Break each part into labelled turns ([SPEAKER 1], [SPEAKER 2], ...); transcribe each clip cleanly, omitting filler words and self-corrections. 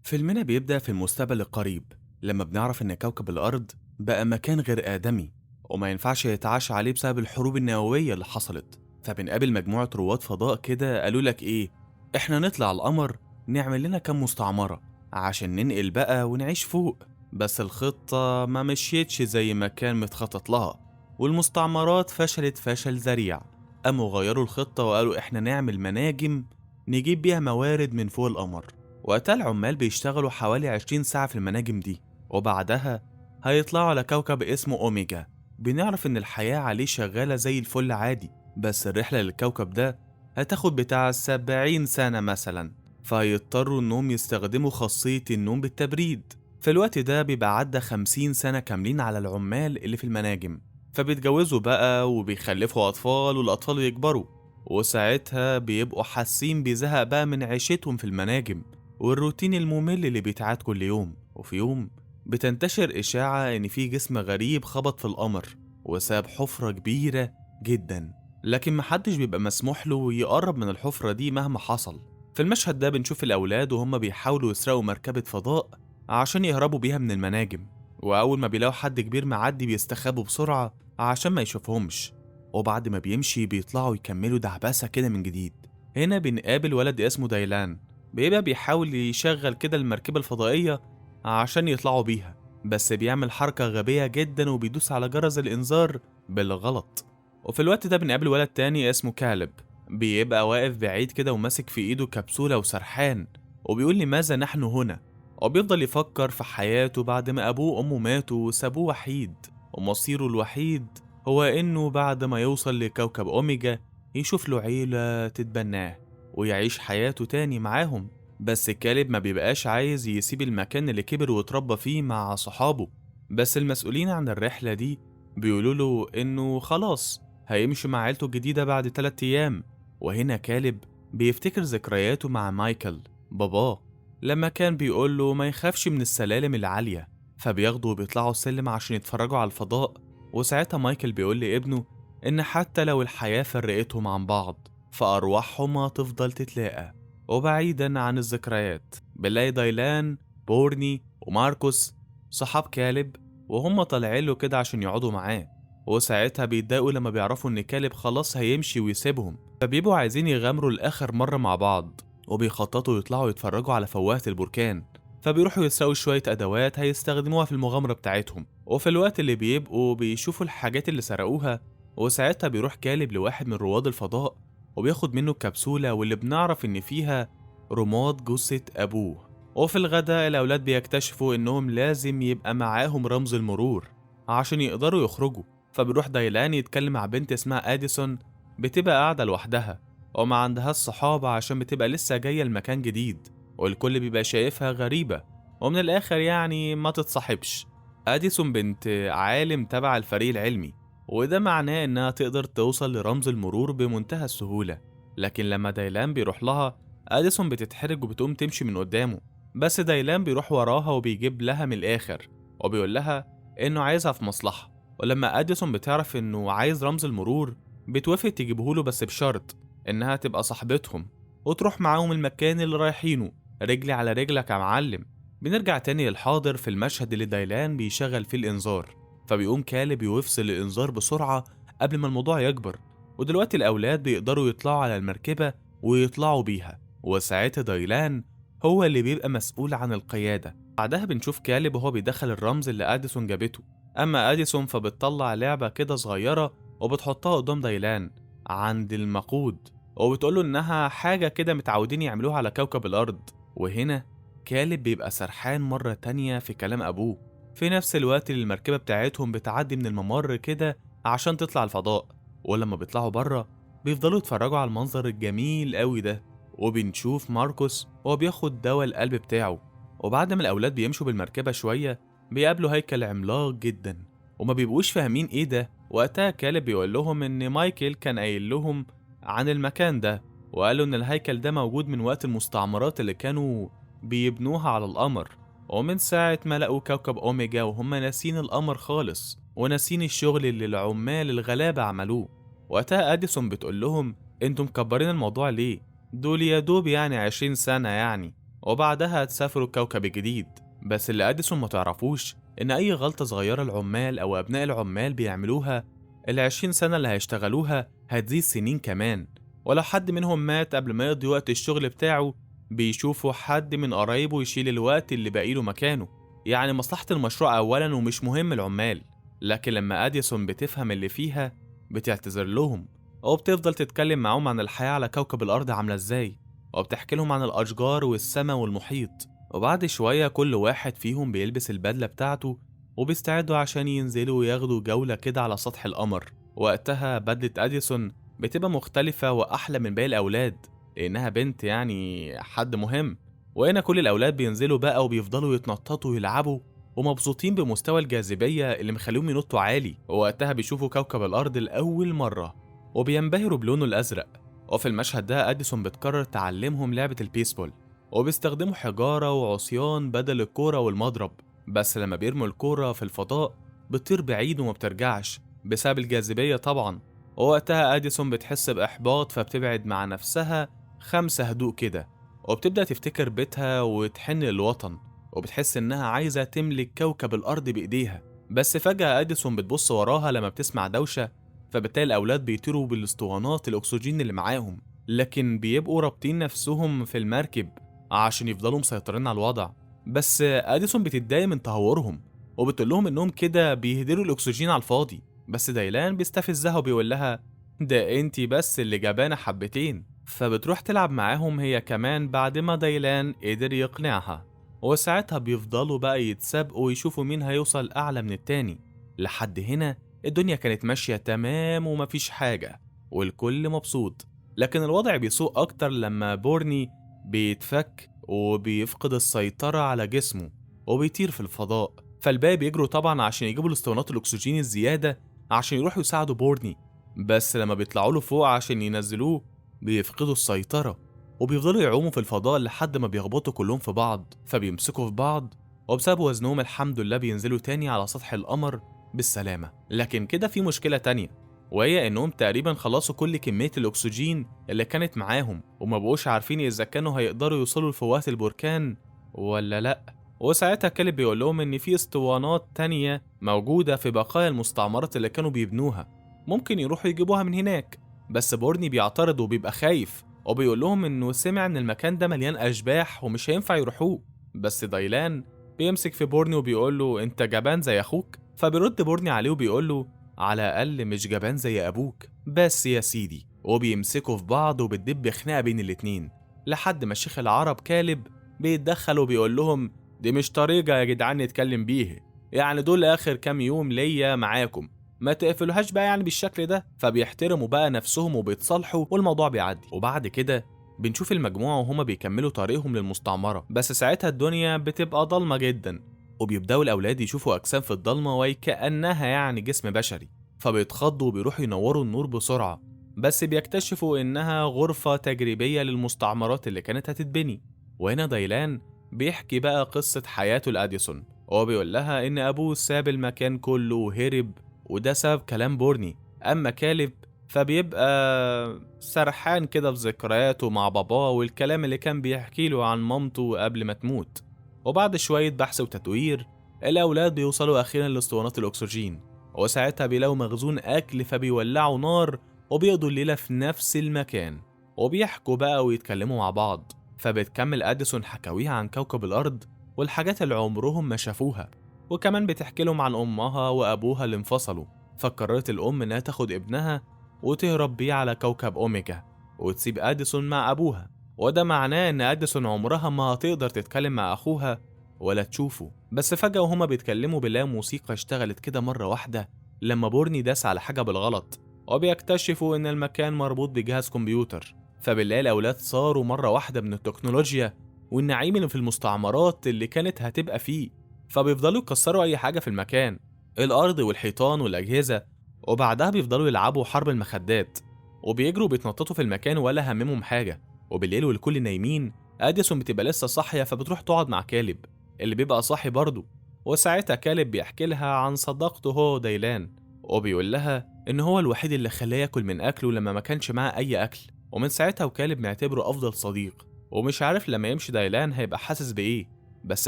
[SPEAKER 1] فيلمنا بيبدأ في المستقبل القريب لما بنعرف إن كوكب الأرض بقى مكان غير آدمي وما ينفعش يتعاش عليه بسبب الحروب النووية اللي حصلت. فبنقابل مجموعة رواد فضاء كده قالوا لك إيه، إحنا نطلع القمر نعمل لنا كام مستعمرة عشان ننقل بقى ونعيش فوق. بس الخطة ما مشيتش زي ما كان متخطط لها، والمستعمرات فشلت فشل ذريع. قاموا غيروا الخطة وقالوا إحنا نعمل مناجم نجيب بيها موارد من فوق القمر. وقتها العمال بيشتغلوا حوالي 20 ساعة في المناجم دي، وبعدها هيطلعوا على كوكب اسمه أوميجا. بنعرف إن الحياة عليه شغالة زي الفل عادي، بس الرحلة للكوكب ده هتاخد بتاع 70 سنة مثلا، فهيضطروا إنهم يستخدموا خاصية النوم بالتبريد. في الوقت ده بيبقى عدى 50 سنة كاملين على العمال اللي في المناجم، فبيتجوزوا بقى وبيخلفوا أطفال والأطفال يكبروا، وساعتها بيبقوا حاسين بزهق بقى من عيشتهم في المناجم والروتين الممل اللي بيتعاد كل يوم. وفي يوم بتنتشر إشاعة إن في جسم غريب خبط في القمر وساب حفرة كبيرة جدا، لكن محدش بيبقى مسموح له يقرب من الحفرة دي مهما حصل. في المشهد ده بنشوف الأولاد وهم بيحاولوا يسرقوا مركبة فضاء عشان يهربوا بيها من المناجم، وأول ما بيلاقوا حد كبير معدي بيستخبوا بسرعة عشان ما يشوفهمش، وبعد ما بيمشي بيطلعوا يكملوا دعبسة كده من جديد. هنا بنقابل ولد اسمه دايلان، بيبقى بيحاول يشغل كده المركبة الفضائية عشان يطلعوا بيها، بس بيعمل حركة غبية جدا وبيدوس على جرس الإنذار بالغلط. وفي الوقت ده بنقابل ولد تاني اسمه كالب، بيبقى واقف بعيد كده وماسك في ايده كبسولة وسرحان، وبيقول لماذا نحن هنا، وبيفضل يفكر في حياته بعد ما أبوه وأمه ماتوا وسابوه وحيد، ومصيره الوحيد هو إنه بعد ما يوصل لكوكب أوميجا يشوف له عيلة تتبناه ويعيش حياته تاني معاهم. بس كالب ما بيبقاش عايز يسيب المكان اللي كبر واتربى فيه مع صحابه، بس المسؤولين عن الرحلة دي بيقولوا له إنه خلاص هيمشي مع عيلته الجديدة بعد 3 أيام. وهنا كالب بيفتكر ذكرياته مع مايكل باباه لما كان بيقول له ما يخافش من السلالم العالية، فبياخدوا وبيطلعوا السلم عشان يتفرجوا على الفضاء. وساعتها مايكل بيقول لابنه إن حتى لو الحياة فرقتهم عن بعض فأرواحهم هتفضل تتلاقى. وبعيدا عن الذكريات بنلاقي دايلان بورني وماركوس صحاب كالب وهم طالعين له كده عشان يقعدوا معاه، وساعتها بيتضايقوا لما بيعرفوا إن كالب خلاص هيمشي ويسيبهم، فبيبقوا عايزين يغامروا لآخر مرة مع بعض، وبيخططوا يطلعوا يتفرجوا على فوهة البركان، فبيروحوا يسرقوا شوية أدوات هيستخدموها في المغامرة بتاعتهم. وفي الوقت اللي بيبقوا بيشوفوا الحاجات اللي سرقوها، وساعتها بيروح كالب لواحد من رواد الفضاء وبياخد منه الكبسولة واللي بنعرف إن فيها رماد جثة أبوه. وفي الغداء الأولاد بيكتشفوا إنهم لازم يبقى معاهم رمز المرور عشان يقدروا يخرجوا، فبيروح دايلان يتكلم مع بنت اسمها أديسون بتبقى قاعدة لوحدها وما عندهاش صحاب عشان بتبقى لسه جاية المكان جديد، والكل بيبقى شايفها غريبة ومن الآخر يعني ما تتصاحبش. أديسون بنت عالم تبع الفريق العلمي، وده معناه إنها تقدر توصل لرمز المرور بمنتهى السهولة، لكن لما دايلان بيروح لها أديسون بتتحرج وبتقوم تمشي من قدامه، بس دايلان بيروح وراها وبيجيب لها من الآخر وبيقول لها إنه عايزها في مصلحة. ولما أديسون بتعرف إنه عايز رمز المرور بتوافق تجيبهوله، بس بشرط إنها تبقى صاحبتهم وتروح معاهم المكان اللي رايحينه، رجلي على رجلك يا معلم. بنرجع تاني للحاضر في المشهد اللي دايلان بيشغل فيه الإنذار، فبيقوم كالب يفصل الإنذار بسرعة قبل ما الموضوع يكبر، ودلوقتي الأولاد بيقدروا يطلعوا على المركبة ويطلعوا بيها، وساعتها دايلان هو اللي بيبقى مسؤول عن القيادة. بعدها بنشوف كالب وهو بيدخل الرمز اللي أديسون جابته، أما أديسون فبتطلع لعبة كده صغيرة وبتحطها قدام دايلان عند المقود، وبتقوله إنها حاجة كده متعودين يعملوها على كوكب الأرض. وهنا كالب بيبقى سرحان مرة تانية في كلام أبوه، في نفس الوقت اللي المركبة بتاعتهم بتعدي من الممر كده عشان تطلع الفضاء. ولما بيطلعوا بره بيفضلوا يتفرجوا على المنظر الجميل قوي ده، وبنشوف ماركوس وهو بياخد دواء القلب بتاعه. وبعد ما الأولاد بيمشوا بالمركبة شوية بيقابلوا هيكل عملاق جدا وما بيبقوش فاهمين ايه ده. وقتها كالب بيقول لهم ان مايكل كان قايل لهم عن المكان ده، وقالوا ان الهيكل ده موجود من وقت المستعمرات اللي كانوا بيبنوها على القمر، ومن ساعة ما لقوا كوكب أوميجا وهم ناسين القمر خالص وناسين الشغل اللي العمال الغلابة عملوه. وقتها أديسون بتقول لهم انتم مكبرين الموضوع ليه، دول يا دوب يعني 20 سنة يعني. وبعدها تسافروا الكوكب الجديد. بس اللي أديسون ما تعرفوش إن أي غلطة صغيرة العمال أو أبناء العمال بيعملوها ال20 سنة اللي هيشتغلوها هتزيد سنين كمان، ولو حد منهم مات قبل ما يقضي وقت الشغل بتاعه بيشوفوا حد من قرايبه يشيل الوقت اللي باقيله مكانه. يعني مصلحة المشروع أولا ومش مهم العمال. لكن لما أديسون بتفهم اللي فيها بتعتذر لهم، وبتفضل تتكلم معاهم عن الحياة على كوكب الأرض عاملة إزاي، وبتحكي لهم عن الأشجار والسماء والمحيط. وبعد شوية كل واحد فيهم بيلبس البدلة بتاعته وبيستعدوا عشان ينزلوا وياخدوا جولة كده على سطح القمر. وقتها بدلة أديسون بتبقى مختلفة وأحلى من باقي الأولاد لأنها بنت يعني حد مهم. وهنا كل الأولاد بينزلوا بقى وبيفضلوا يتنططوا ويلعبوا ومبسوطين بمستوى الجاذبية اللي مخليهم ينطوا عالي. ووقتها بيشوفوا كوكب الأرض لأول مرة وبينبهروا بلونه الأزرق. وفي المشهد ده أديسون بتقرر تعلمهم لعبة البيسبول، وبيستخدموا حجارة وعصيان بدل الكورة والمضرب. بس لما بيرموا الكورة في الفضاء بتطير بعيد وما بترجعش بسبب الجاذبية طبعا. ووقتها أديسون بتحس بإحباط فبتبعد مع نفسها 5 هدوء كده، وبتبدأ تفتكر بيتها وتحن للوطن، وبتحس إنها عايزة تملك كوكب الأرض بإيديها. بس فجأة أديسون بتبص وراها لما بتسمع دوشة، فبالتالي الأولاد بيطيروا بالاسطوانات الأكسجين اللي معاهم، لكن بيبقوا رابطين نفسهم في المركب عشان يفضلوا مسيطرين على الوضع. بس أديسون بتتضايق من تهورهم وبتقول لهم إنهم كده بيهدروا الأكسجين على الفاضي. بس دايلان بيستفزها وبيقول لها ده انتي بس اللي جبانة حبتين، فبتروح تلعب معاهم هي كمان بعد ما دايلان قدر يقنعها. وساعتها بيفضلوا بقى يتسابقوا ويشوفوا مين هيوصل أعلى من التاني. لحد هنا الدنيا كانت ماشية تمام ومفيش حاجة والكل مبسوط. لكن الوضع بيسوء أكتر لما بورني بيتفك وبيفقد السيطرة على جسمه وبيطير في الفضاء. فالباقي بيجروا طبعا عشان يجيبوا الاسطوانات الأكسجين الزيادة عشان يروحوا يساعدوا بورني. بس لما بيطلعوا له فوق عشان ينزلوه بيفقدوا السيطرة وبيفضلوا يعوموا في الفضاء لحد ما بيخبطوا كلهم في بعض، فبيمسكوا في بعض وبسبب وزنهم الحمد لله بينزلوا تاني على سطح القمر بالسلامة. لكن كده في مشكلة تانية، وهي انهم تقريبا خلصوا كل كمية الأكسجين اللي كانت معاهم وما بقوش عارفين إذا كانوا هيقدروا يوصلوا لفوهة البركان ولا لأ. وساعتها كالب بيقول لهم إن في اسطوانات تانية موجودة في بقايا المستعمرات اللي كانوا بيبنوها، ممكن يروحوا يجيبوها من هناك. بس بورني بيعترض وبيبقى خايف وبيقول لهم إنه سمع إن المكان ده مليان أشباح ومش هينفع يروحوه. بس دايلان بيمسك في بورني وبيقول له أنت جبان زي أخوك، فبيرد بورني عليه وبيقول له على الأقل مش جبان زي أبوك بس يا سيدي. وبيمسكوا في بعض وبتدب خناقة بين الاتنين لحد ما شيخ العرب كالب بيتدخل وبيقول لهم دي مش طريقة يا جدعان نتكلم بيها، يعني دول آخر كام يوم ليا معاكم، ما تقفلوهاش بقى يعني بالشكل ده. فبيحترموا بقى نفسهم وبيتصالحوا والموضوع بيعدي. وبعد كده بنشوف المجموعة وهما بيكملوا طريقهم للمستعمرة، بس ساعتها الدنيا بتبقى ضلمة جدا وبيبدأوا الأولاد يشوفوا أجسام في الضلمة وكأنها يعني جسم بشري، فبيتخضوا وبيروحوا ينوروا النور بسرعة، بس بيكتشفوا إنها غرفة تجريبية للمستعمرات اللي كانت هتتبني. وهنا دايلان بيحكي بقى قصة حياته لأديسون، وهو بيقول لها إن أبوه ساب المكان كله وهرب وده سبب كلام بورني. أما كالب فبيبقى سرحان كده في ذكرياته مع باباه والكلام اللي كان بيحكي له عن مامته قبل ما تموت. وبعد شوية بحث وتدوير الأولاد بيوصلوا أخيرا لاسطوانات الأكسجين، وساعتها بيلاقوا مخزون أكل فبيولعوا نار وبيقضوا الليلة في نفس المكان وبيحكوا بقى ويتكلموا مع بعض. فبتكمل أديسون حكاويها عن كوكب الأرض والحاجات اللي عمرهم ما شافوها، وكمان بتحكي لهم عن أمها وأبوها اللي انفصلوا. فقررت الأم إنها تاخد ابنها وتهرب بيه على كوكب أوميجا وتسيب أديسون مع أبوها، وده معناه إن أديسون عمرها ما هتقدر تتكلم مع أخوها ولا تشوفه. بس فجأة وهما بيتكلموا بلا موسيقى اشتغلت كده مرة واحدة لما بورني داس على حاجة بالغلط، وبيكتشفوا إن المكان مربوط بجهاز كمبيوتر. فبالله الأولاد صاروا مرة واحدة من التكنولوجيا والنعيم اللي في المستعمرات اللي كانت هتبقى فيه، فبيفضلوا يكسروا أي حاجة في المكان، الأرض والحيطان والأجهزة، وبعدها بيفضلوا يلعبوا حرب المخدات وبيجروا بيتنططوا في المكان ولا هممهم حاجة. وبالليل والكل نايمين أديسون بتبقى لسه صاحية، فبتروح تقعد مع كالب اللي بيبقى صاحي برضه. وساعتها كالب بيحكي لها عن صداقته هو دايلان، وبيقول لها إن هو الوحيد اللي خلاه ياكل من أكله لما ما كانش معاه أي أكل، ومن ساعتها وكالب معتبره أفضل صديق. ومش عارف لما يمشي دايلان هيبقى حاسس بإيه. بس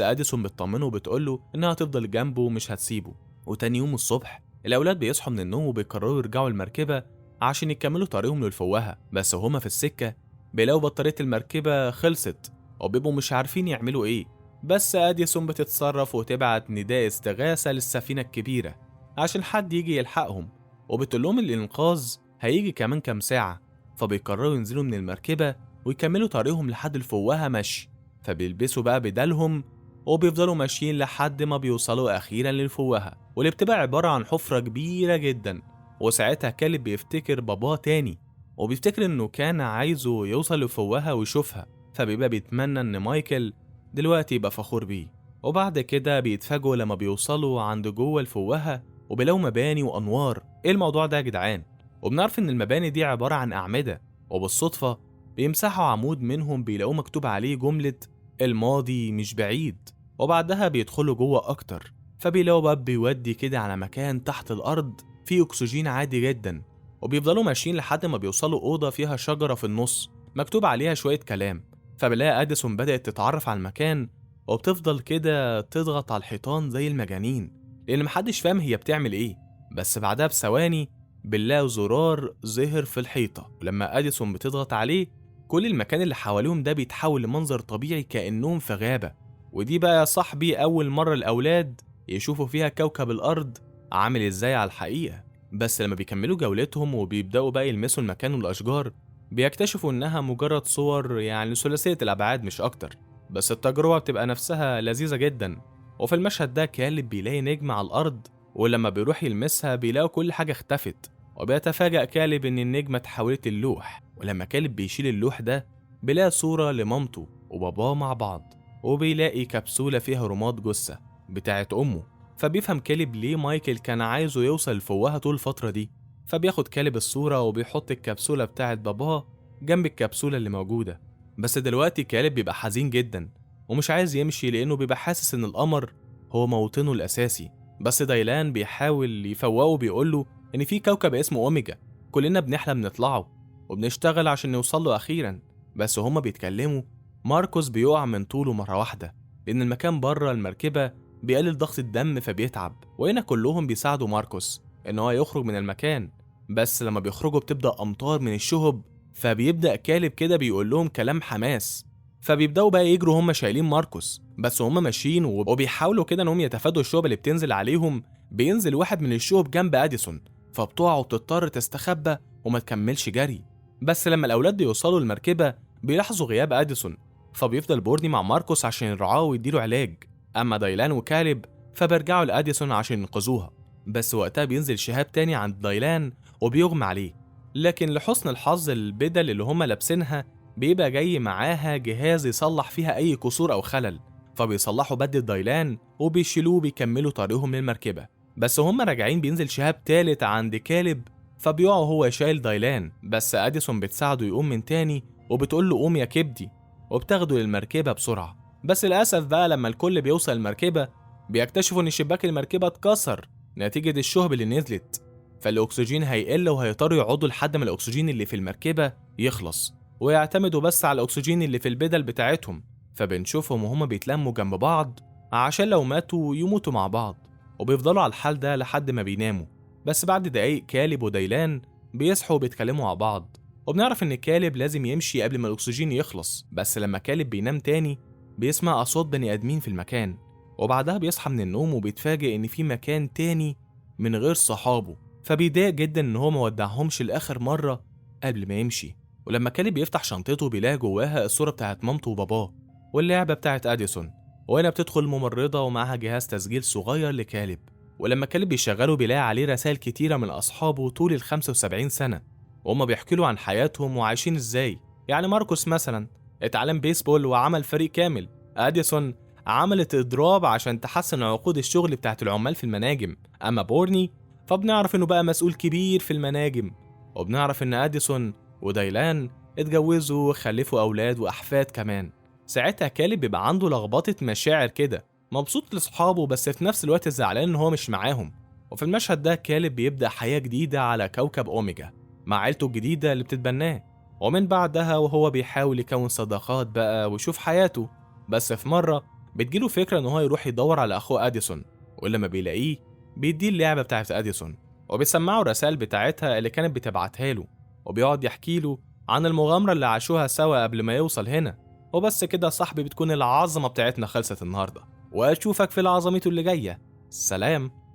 [SPEAKER 1] أديسون بتطمنه وبتقوله إنها هتفضل جنبه ومش هتسيبه. وتاني يوم الصبح الأولاد بيصحوا من النوم وبيقرروا يرجعوا المركبة عشان يكملوا طريقهم للفوهة. بس وهما في السكة بيلاقوا بطارية المركبة خلصت وبيبقوا مش عارفين يعملوا إيه. بس أديسون بتتصرف وتبعت نداء استغاثة للسفينة الكبيرة عشان حد يجي يلحقهم، وبتقول لهم الإنقاذ هيجي كمان كام ساعة. فبيقرروا ينزلوا من المركبة ويكملوا طريقهم لحد الفوهة مشي. فبيلبسوا بقى بدلهم وبيفضلوا ماشيين لحد ما بيوصلوا أخيرا للفوهة، واللي بتبقى عبارة عن حفرة كبيرة جدا. وساعتها كالب بيفتكر باباه تاني، وبيفتكر إنه كان عايزه يوصل لفوهة ويشوفها، فبيبقى بيتمنى إن مايكل دلوقتي يبقى فخور بيه. وبعد كده بيتفاجئوا لما بيوصلوا عند جوه الفوهة وبيلاقوا مباني وأنوار. إيه الموضوع ده يا جدعان؟ وبنعرف إن المباني دي عبارة عن أعمدة، وبالصدفة بيمسحوا عمود منهم بيلاقوه مكتوب عليه جملة الماضي مش بعيد. وبعدها بيدخلوا جوه أكتر، فبيلاقوا باب بيودي كده على مكان تحت الأرض فيه أكسجين عادي جدا. وبيفضلوا ماشيين لحد ما بيوصلوا أوضة فيها شجرة في النص مكتوب عليها شوية كلام. فبلاقي أديسون بدأت تتعرف على المكان، وبتفضل كده تضغط على الحيطان زي المجانين لأن محدش فاهم هي بتعمل إيه. بس بعدها بثواني بنلاقي زرار ظهر في الحيطة، ولما أديسون بتضغط عليه كل المكان اللي حواليهم ده بيتحول لمنظر طبيعي كأنهم في غابة. ودي بقى يا صاحبي أول مرة الأولاد يشوفوا فيها كوكب الأرض عامل إزاي على الحقيقة. بس لما بيكملوا جولتهم وبيبدأوا بقى يلمسوا المكان والأشجار بيكتشفوا إنها مجرد صور يعني ثلاثية الأبعاد مش أكتر. بس التجربة بتبقى نفسها لذيذة جدا. وفي المشهد ده كالب بيلاقي نجم على الأرض، ولما بيروح يلمسها بيلاقوا كل حاجة اختفت. وبيتفاجأ كالب إن النجمة اتحولت اللوح، ولما كالب بيشيل اللوح ده بيلاقي صورة لمامته وباباه مع بعض، وبيلاقي كبسولة فيها رماد جثة بتاعت أمه. فبيفهم كالب ليه مايكل كان عايزه يوصل لفوهة طول الفترة دي. فبياخد كالب الصورة وبيحط الكبسولة بتاعت باباه جنب الكبسولة اللي موجودة. بس دلوقتي كالب بيبقى حزين جدا ومش عايز يمشي لأنه بيبقى حاسس إن القمر هو موطنه الأساسي. بس دايلان بيحاول يفوقه وبيقوله إن في كوكب اسمه أوميجا كلنا بنحلم نطلعه وبنشتغل عشان نوصله أخيرا. بس هما بيتكلموا ماركوس بيقع من طوله مرة واحدة لأن المكان بره المركبة بيقلل ضغط الدم فبيتعب. وهنا كلهم بيساعدوا ماركوس إن هو يخرج من المكان. بس لما بيخرجوا بتبدأ أمطار من الشهب، فبيبدأ كالب كده بيقول لهم كلام حماس، فبيبدأوا بقى يجروا هم شايلين ماركوس. بس هم ماشيين وبيحاولوا كده إنهم يتفادوا الشهب اللي بتنزل عليهم. بينزل واحد من الشهب جنب أديسون فبتقع وبتضطر تستخبى وما تكملش جري. بس لما الأولاد بيوصلوا المركبة بيلاحظوا غياب أديسون، فبيفضل بورني مع ماركوس عشان يرعاه ويديله علاج. أما دايلان وكالب فبيرجعوا لأديسون عشان ينقذوها. بس وقتها بينزل شهاب تاني عند دايلان وبيغمى عليه، لكن لحسن الحظ البدل اللي هما لابسينها بيبقى جاي معاها جهاز يصلح فيها أي كسور أو خلل، فبيصلحوا بدل دايلان وبيشيلوه بيكملوا طريقهم للمركبة. بس هما راجعين بينزل شهاب تالت عند كالب فبيقع هو شايل دايلان. بس أديسون بتساعده يقوم من تاني وبتقول له قوم يا كبدي، وبتاخده للمركبة بسرعة. بس للأسف بقى لما الكل بيوصل المركبة بيكتشفوا إن شباك المركبة اتكسر نتيجة الشهب اللي نزلت، فالأكسجين هيقل وهيضطروا يقعدوا لحد ما الأكسجين اللي في المركبة يخلص ويعتمدوا بس على الأكسجين اللي في البدل بتاعتهم. فبنشوفهم وهما بيتلموا جنب بعض عشان لو ماتوا يموتوا مع بعض، وبيفضلوا على الحال ده لحد ما بيناموا. بس بعد دقايق كالب ودايلان بيصحوا وبيتكلموا مع بعض، وبنعرف إن كالب لازم يمشي قبل ما الأكسجين يخلص. بس لما كالب بينام تاني بيسمع أصوات بني آدمين في المكان، وبعدها بيصحى من النوم وبيتفاجئ إن في مكان تاني من غير صحابه، فبيضايق جدا إن هو ما ودعهمش لآخر مرة قبل ما يمشي. ولما كالب بيفتح شنطته بيلاقي جواها الصورة بتاعت مامته وباباه واللعبة بتاعت أديسون. وهنا بتدخل ممرضة ومعاها جهاز تسجيل صغير لكالب، ولما كالب بيشغله بيلاقي عليه رسائل كتيرة من أصحابه طول ال 75 سنة، وهما بيحكوا له عن حياتهم وعايشين إزاي. يعني ماركوس مثلا اتعلم بيسبول وعمل فريق كامل، أديسون عملت إضراب عشان تحسن عقود الشغل بتاعت العمال في المناجم، أما بورني فبنعرف إنه بقى مسؤول كبير في المناجم. وبنعرف إن أديسون ودايلان اتجوزوا وخلفوا أولاد وأحفاد كمان. ساعتها كالب بيبقى عنده لخبطة مشاعر كده، مبسوط لأصحابه بس في نفس الوقت زعلان إن هو مش معاهم. وفي المشهد ده كالب بيبدأ حياة جديدة على كوكب أوميجا مع عيلته الجديدة اللي بتتبناه. ومن بعدها وهو بيحاول يكون صداقات بقى ويشوف حياته. بس في مرة بتجيله فكرة إن هو يروح يدور على أخوه أديسون، ولما بيلاقيه بيديه اللعبة بتاعت أديسون وبيسمعه الرسائل بتاعتها اللي كانت بتبعتها له، وبيقعد يحكي له عن المغامرة اللي عاشوها سوا قبل ما يوصل هنا. وبس كده يا صاحبي بتكون العظمة بتاعتنا خلصت النهاردة، وأشوفك في العظميته اللي جاية. سلام.